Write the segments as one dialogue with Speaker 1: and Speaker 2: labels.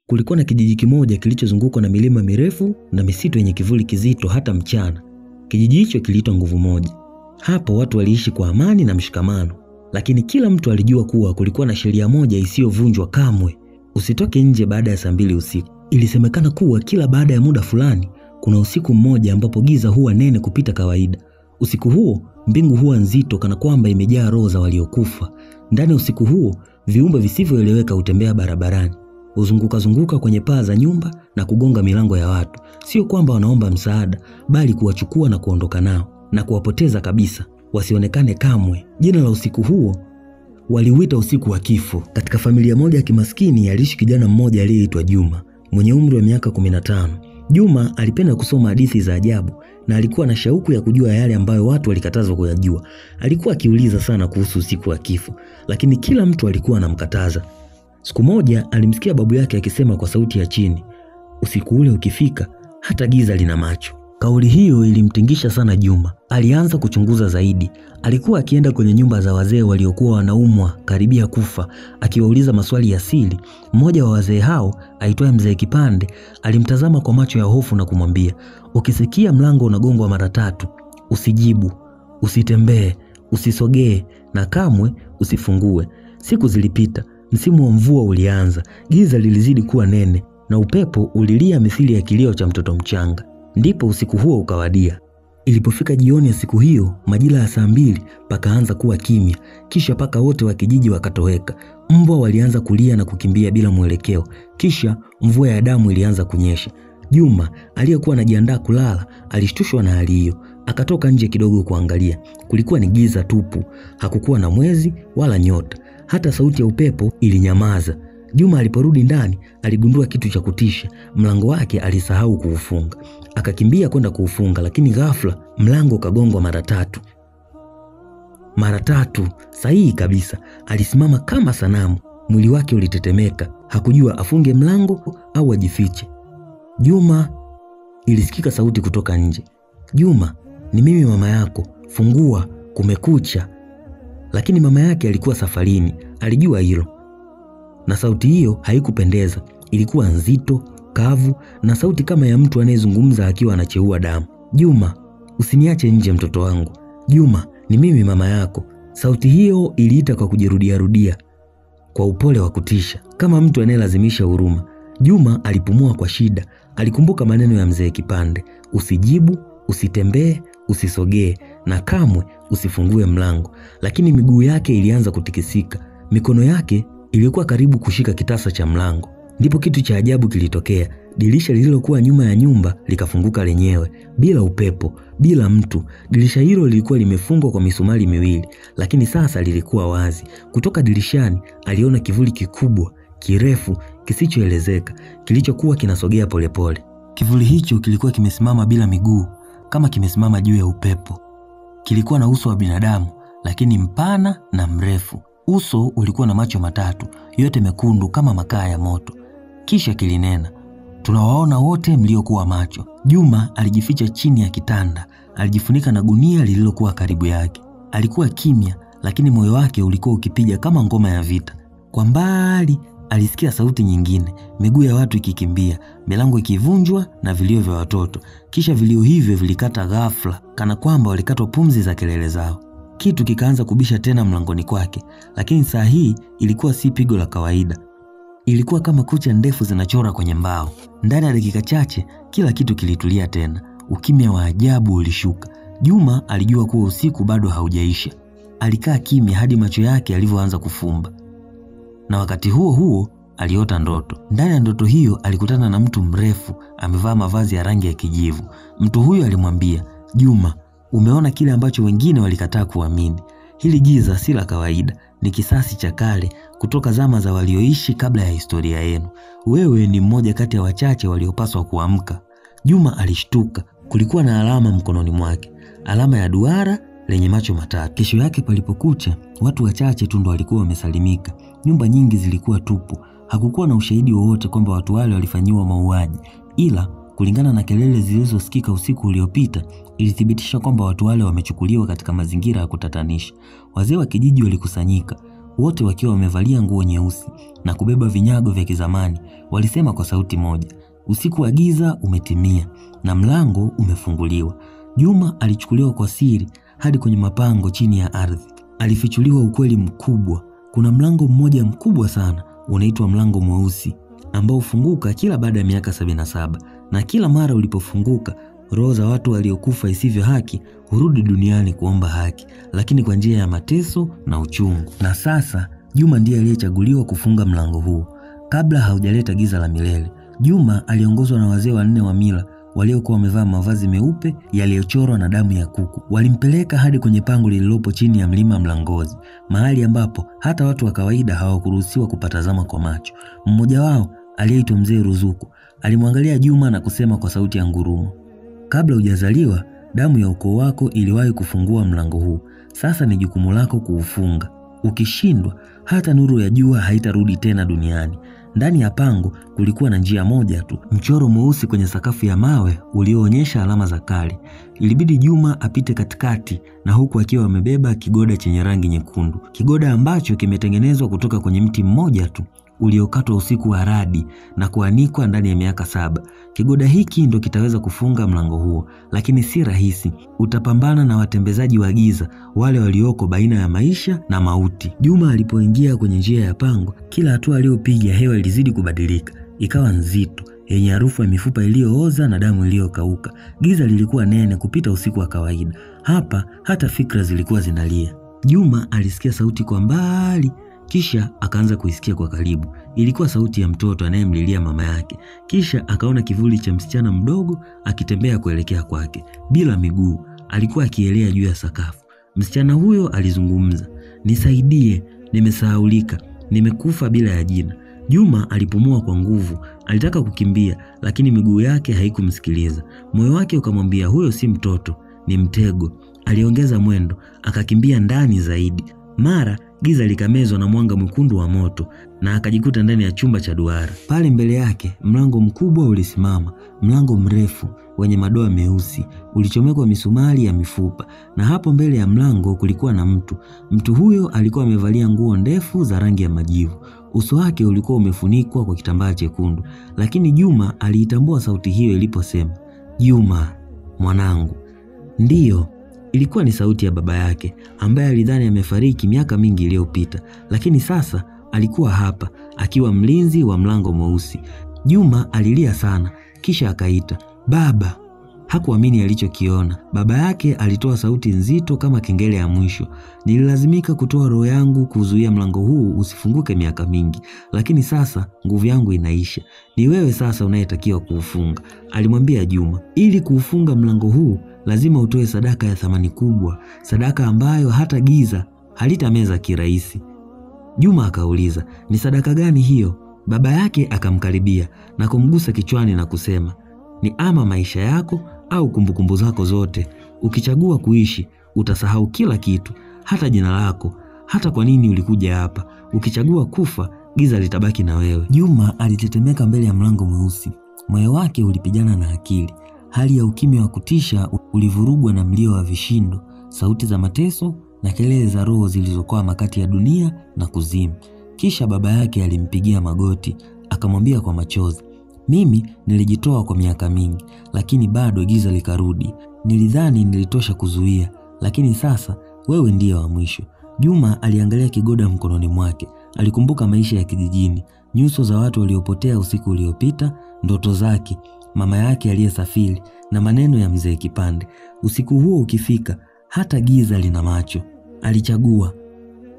Speaker 1: Kulikuwa na kijiji kimoja kilichozungukwa na milima mirefu na misitu yenye kivuli kizito hata mchana. Kijiji hicho kiliitwa Nguvu Moja. Hapo watu waliishi kwa amani na mshikamano, lakini kila mtu alijua kuwa kulikuwa na sheria moja isiyovunjwa kamwe: usitoke nje baada ya 2:00 usiku. Ilisemekana kuwa kila baada ya muda fulani kuna usiku mmoja ambapo giza huwa nene kupita kawaida. Usiku huo mbingu huwa nzito kana kwamba imejaa roho za waliokufa. Ndani ya usiku huo viumbe visivyoeleweka hutembea barabarani, huzunguka zunguka kwenye paa za nyumba na kugonga milango ya watu. Sio kwamba wanaomba msaada, bali kuwachukua na kuondoka nao na kuwapoteza kabisa, wasionekane kamwe. Jina la usiku huo waliuita usiku wa kifo. Katika familia moja ya kimaskini aliishi kijana mmoja aliyeitwa Juma, mwenye umri wa miaka 15. Juma alipenda kusoma hadithi za ajabu na alikuwa na shauku ya kujua yale ambayo watu walikatazwa kuyajua. Alikuwa akiuliza sana kuhusu usiku wa kifo, lakini kila mtu alikuwa anamkataza. Siku moja alimsikia babu yake akisema kwa sauti ya chini, usiku ule ukifika, hata giza lina macho. Kauli hiyo ilimtingisha sana Juma. Alianza kuchunguza zaidi. Alikuwa akienda kwenye nyumba za wazee waliokuwa wanaumwa karibia kufa, akiwauliza maswali ya siri. Mmoja wa wazee hao aitwaye Mzee Kipande alimtazama kwa macho ya hofu na kumwambia, ukisikia mlango unagongwa mara 3, usijibu, usitembee, usisogee na kamwe usifungue. Siku zilipita, msimu wa mvua ulianza, giza lilizidi kuwa nene na upepo ulilia mithili ya kilio cha mtoto mchanga. Ndipo usiku huo ukawadia. Ilipofika jioni ya siku hiyo, majira ya 2:00, pakaanza kuwa kimya. Kisha paka wote wa kijiji wakatoweka. Mbwa walianza kulia na kukimbia bila mwelekeo. Kisha mvua ya damu ilianza kunyesha. Juma aliyekuwa anajiandaa kulala alishtushwa na hali hiyo. Akatoka nje kidogo kuangalia. Kulikuwa ni giza tupu. Hakukuwa na mwezi wala nyota. Hata sauti ya upepo ilinyamaza. Juma aliporudi ndani aligundua kitu cha kutisha. Mlango wake alisahau kuufunga. Akakimbia kwenda kuufunga, lakini ghafla mlango ukagongwa mara 3. Mara 3, sahihi kabisa. Alisimama kama sanamu, mwili wake ulitetemeka. Hakujua afunge mlango au ajifiche. Juma, ilisikika sauti kutoka nje. Juma, ni mimi mama yako, fungua, kumekucha. Lakini mama yake alikuwa safarini, alijua hilo. Na sauti hiyo haikupendeza. Ilikuwa nzito, kavu na sauti kama ya mtu anayezungumza akiwa anacheua damu. Juma, usiniache nje mtoto wangu. Juma, ni mimi mama yako. Sauti hiyo iliita kwa kujirudia rudia, kwa upole wa kutisha, kama mtu anayelazimisha huruma. Juma alipumua kwa shida. Alikumbuka maneno ya Mzee Kipande, usijibu, usitembee, usisogee na kamwe usifungue mlango. Lakini miguu yake ilianza kutikisika. Mikono yake ilikuwa karibu kushika kitasa cha mlango. Ndipo kitu cha ajabu kilitokea. Dirisha lililokuwa nyuma ya nyumba likafunguka lenyewe, bila upepo, bila mtu. Dirisha hilo lilikuwa limefungwa kwa misumari miwili, lakini sasa lilikuwa wazi. Kutoka dirishani aliona kivuli kikubwa, kirefu, kisichoelezeka, kilichokuwa kinasogea polepole. Kivuli hicho kilikuwa kimesimama bila miguu, kama kimesimama juu ya upepo. Kilikuwa na uso wa binadamu, lakini mpana na mrefu. Uso ulikuwa na macho 3, yote mekundu kama makaa ya moto. Kisha kilinena, tunawaona wote mliokuwa macho. Juma alijificha chini ya kitanda, alijifunika na gunia lililokuwa karibu yake. Alikuwa kimya, lakini moyo wake ulikuwa ukipiga kama ngoma ya vita. Kwa mbali alisikia sauti nyingine, miguu ya watu ikikimbia, milango ikivunjwa na vilio vya watoto. Kisha vilio hivyo vilikata ghafla, kana kwamba walikatwa pumzi za kelele zao. Kitu kikaanza kubisha tena mlangoni kwake, lakini saa hii ilikuwa si pigo la kawaida. Ilikuwa kama kucha ndefu zinachora kwenye mbao. Ndani ya dakika chache kila kitu kilitulia tena. Ukimya wa ajabu ulishuka. Juma alijua kuwa usiku bado haujaisha. Alikaa kimya hadi macho yake yalivyoanza kufumba. Na wakati huo huo aliota ndoto. Ndani ya ndoto hiyo alikutana na mtu mrefu amevaa mavazi ya rangi ya kijivu. Mtu huyo alimwambia, Juma, umeona kile ambacho wengine walikataa kuamini. Hili giza si la kawaida, ni kisasi cha kale kutoka zama za walioishi kabla ya historia yenu. Wewe ni mmoja kati ya wachache waliopaswa kuamka. Juma alishtuka. Kulikuwa na alama mkononi mwake, alama ya duara lenye macho 3. Kesho yake palipokucha, watu wachache tu ndo walikuwa wamesalimika. Nyumba nyingi zilikuwa tupu. Hakukuwa na ushahidi wowote kwamba watu wale walifanyiwa mauaji, ila kulingana na kelele zilizosikika usiku uliopita, ilithibitisha kwamba watu wale wamechukuliwa katika mazingira ya kutatanisha. Wazee wa kijiji walikusanyika. wote wakiwa wamevalia nguo nyeusi na kubeba vinyago vya kizamani. Walisema kwa sauti moja, usiku wa giza umetimia na mlango umefunguliwa. Juma alichukuliwa kwa siri hadi kwenye mapango chini ya ardhi. Alifichuliwa ukweli mkubwa. Kuna mlango mmoja mkubwa sana unaitwa mlango mweusi, ambao hufunguka kila baada ya miaka 77, na kila mara ulipofunguka roho za watu waliokufa isivyo haki hurudi duniani kuomba haki, lakini kwa njia ya mateso na uchungu. Na sasa Juma ndiye aliyechaguliwa kufunga mlango huo kabla haujaleta giza la milele. Juma aliongozwa na wazee wanne wa mila waliokuwa wamevaa mavazi meupe yaliyochorwa na damu ya kuku. Walimpeleka hadi kwenye pango lililopo chini ya mlima Mlangozi, mahali ambapo hata watu wa kawaida hawakuruhusiwa kupatazama kwa macho. Mmoja wao aliyeitwa Mzee Ruzuku alimwangalia Juma na kusema kwa sauti ya ngurumo, kabla hujazaliwa, damu ya ukoo wako iliwahi kufungua mlango huu. Sasa ni jukumu lako kuufunga. Ukishindwa, hata nuru ya jua haitarudi tena duniani. Ndani ya pango kulikuwa na njia moja tu, mchoro mweusi kwenye sakafu ya mawe ulioonyesha alama za kale. Ilibidi Juma apite katikati, na huku akiwa amebeba kigoda chenye rangi nyekundu, kigoda ambacho kimetengenezwa kutoka kwenye mti mmoja tu uliokatwa usiku wa radi na kuanikwa ndani ya miaka 7. Kigoda hiki ndo kitaweza kufunga mlango huo, lakini si rahisi. Utapambana na watembezaji wa giza, wale walioko baina ya maisha na mauti. Juma alipoingia kwenye njia ya pango, kila hatua aliyopiga hewa ilizidi kubadilika, ikawa nzito, yenye harufu ya mifupa iliyooza na damu iliyokauka. Giza lilikuwa nene kupita usiku wa kawaida. Hapa hata fikra zilikuwa zinalia. Juma alisikia sauti kwa mbali, kisha akaanza kuisikia kwa karibu. Ilikuwa sauti ya mtoto anayemlilia mama yake. Kisha akaona kivuli cha msichana mdogo akitembea kuelekea kwake, bila miguu. Alikuwa akielea juu ya sakafu. Msichana huyo alizungumza, nisaidie, nimesahaulika, nimekufa bila ya jina. Juma alipumua kwa nguvu. Alitaka kukimbia, lakini miguu yake haikumsikiliza. Moyo wake ukamwambia huyo si mtoto, ni mtego. Aliongeza mwendo, akakimbia ndani zaidi. Mara giza likamezwa na mwanga mwekundu wa moto, na akajikuta ndani ya chumba cha duara. Pale mbele yake mlango mkubwa ulisimama, mlango mrefu wenye madoa meusi, ulichomekwa misumari ya mifupa. Na hapo mbele ya mlango kulikuwa na mtu. Mtu huyo alikuwa amevalia nguo ndefu za rangi ya majivu. Uso wake ulikuwa umefunikwa kwa kitambaa chekundu, lakini Juma aliitambua sauti hiyo iliposema, Juma, mwanangu. Ndiyo, ilikuwa ni sauti ya baba yake ambaye alidhani amefariki miaka mingi iliyopita, lakini sasa alikuwa hapa akiwa mlinzi wa mlango mweusi. Juma alilia sana, kisha akaita, baba. Hakuamini alichokiona. Baba yake alitoa sauti nzito kama kengele ya mwisho. Nililazimika kutoa roho yangu kuzuia mlango huu usifunguke miaka mingi, lakini sasa nguvu yangu inaisha. Ni wewe sasa unayetakiwa kuufunga, alimwambia Juma. Ili kuufunga mlango huu lazima utoe sadaka ya thamani kubwa, sadaka ambayo hata giza halitameza kirahisi. Juma akauliza, ni sadaka gani hiyo? Baba yake akamkaribia na kumgusa kichwani na kusema, ni ama maisha yako au kumbukumbu zako zote. Ukichagua kuishi, utasahau kila kitu, hata jina lako, hata kwa nini ulikuja hapa. Ukichagua kufa, giza litabaki na wewe. Juma alitetemeka mbele ya mlango mweusi. Moyo wake ulipigana na akili. Hali ya ukimya wa kutisha ulivurugwa na mlio wa vishindo, sauti za mateso na kelele za roho zilizokwama kati ya dunia na kuzimu. Kisha baba yake alimpigia magoti, akamwambia kwa machozi, mimi nilijitoa kwa miaka mingi, lakini bado giza likarudi. Nilidhani nilitosha kuzuia, lakini sasa wewe ndiye wa mwisho. Juma aliangalia kigoda mkononi mwake. Alikumbuka maisha ya kijijini, nyuso za watu waliopotea usiku uliopita, ndoto zake, mama yake aliyesafiri na maneno ya mzee Kipande. Usiku huo ukifika, hata giza lina macho. Alichagua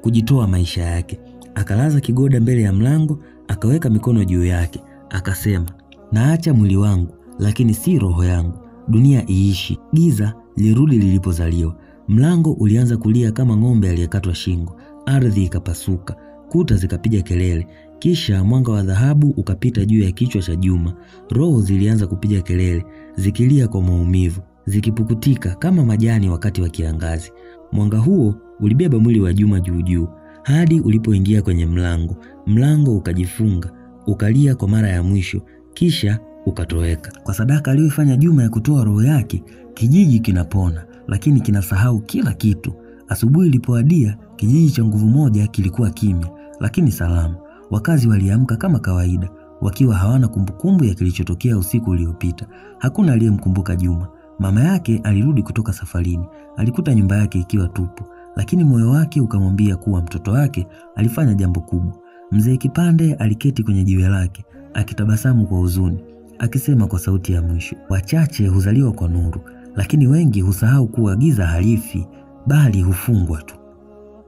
Speaker 1: kujitoa maisha yake. Akalaza kigoda mbele ya mlango, akaweka mikono juu yake, akasema, naacha mwili wangu, lakini si roho yangu. Dunia iishi, giza lirudi lilipozaliwa. Mlango ulianza kulia kama ng'ombe aliyekatwa shingo. Ardhi ikapasuka, kuta zikapiga kelele. Kisha mwanga wa dhahabu ukapita juu ya kichwa cha Juma. Roho zilianza kupiga kelele, zikilia kwa maumivu, zikipukutika kama majani wakati wa kiangazi. Mwanga huo ulibeba mwili wa Juma juu juu hadi ulipoingia kwenye mlango. Mlango ukajifunga, ukalia kwa mara ya mwisho, kisha ukatoweka. Kwa sadaka aliyoifanya Juma ya kutoa roho yake, kijiji kinapona, lakini kinasahau kila kitu. Asubuhi ilipowadia, kijiji cha Nguvu Moja kilikuwa kimya, lakini salama. Wakazi waliamka kama kawaida, wakiwa hawana kumbukumbu ya kilichotokea usiku uliopita. Hakuna aliyemkumbuka Juma. Mama yake alirudi kutoka safarini. Alikuta nyumba yake ikiwa tupu, lakini moyo wake ukamwambia kuwa mtoto wake alifanya jambo kubwa. Mzee Kipande aliketi kwenye jiwe lake, akitabasamu kwa huzuni, akisema kwa sauti ya mwisho, wachache huzaliwa kwa nuru, lakini wengi husahau kuwa giza halifi, bali hufungwa tu.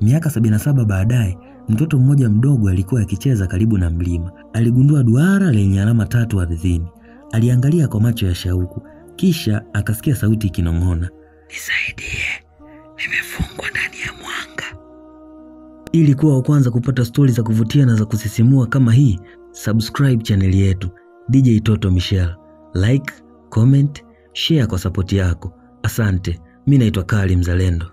Speaker 1: Miaka 77 baadaye, mtoto mmoja mdogo alikuwa akicheza karibu na mlima. Aligundua duara lenye alama 3 ardhini. Aliangalia kwa macho ya shauku, kisha akasikia sauti ikinong'ona, "Nisaidie, nimefungwa ndani ya mwanga." Ili kuwa wa kwanza kupata stori za kuvutia na za kusisimua kama hii, subscribe channel yetu DJ Toto Michelle. Like, comment, share kwa support yako. Asante. Mimi naitwa Kali Mzalendo.